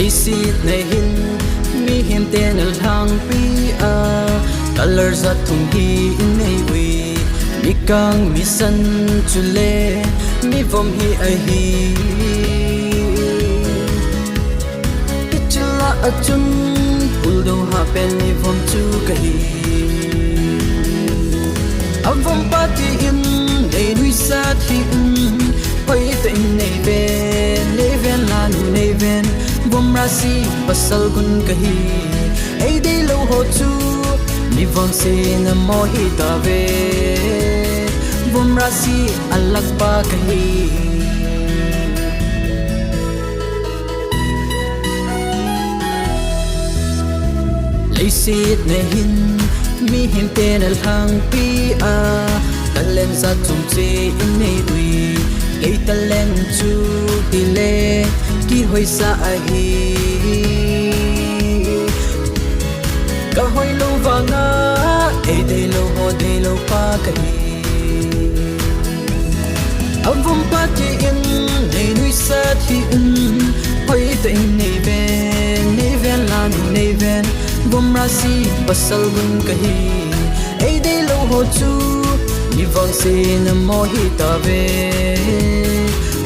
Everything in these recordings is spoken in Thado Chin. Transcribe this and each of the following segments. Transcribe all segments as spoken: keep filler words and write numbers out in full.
Leiset na hin mihem ten alhangpi a, color jat thum hi inei ui. Mikang misan chule mivom hi ahi. Hiche lah a chun puldou ha pen mivom chu kahi. Avom pa tin nei nuisat hih un, hoitah in nei ven, nei ven la nu nei ven, vom rasi pasal gun kahi. Ei deilou ho chu mi vangsetna mo hitave, vom rasi alakpa kahi. Leiset na hin mihem ten alhangpi a, talent jat chom cheh inei ui. Kei talent chu hile kihoisa ahi. Kahoilou vanga ei deilou ho deilou pa kahi. Avom pa tin nei nuisat hih un, hoitah in nei ven, nei ven la nu nei ven, vom rasi pasal gun kahi. Ei deilou ho chu mi vangsetna mo hitave,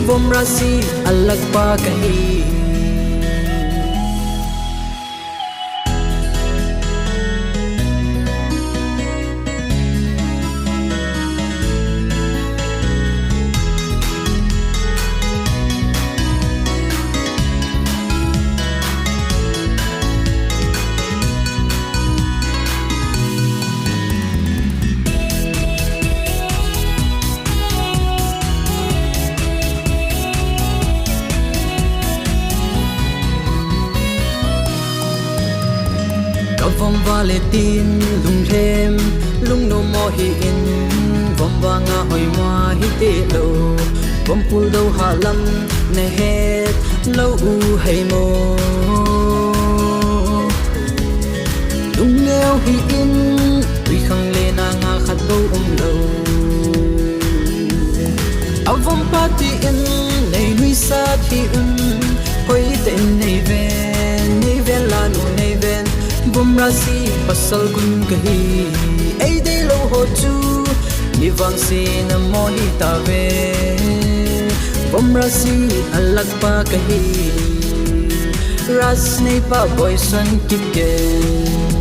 vom rasi alakpa kahi. Kavom vale tin lunglhem, lungnom mo hih in, vom vanga hoimo hiteh lou. Vom puldou ha lam nahet lou u hei mo. Lungneo hih in, tuikhang le nanga khat bou umlou. Avom pa tin nei nuisat hih un, hoitah in nei ven, nei ven la nu nei ven, vom rasi pasal gun kahi. Ei deilou ho chu mi vangsetna mo hitave, vom rasi alakpa kahi. Ras neipa Boyson Kipgen.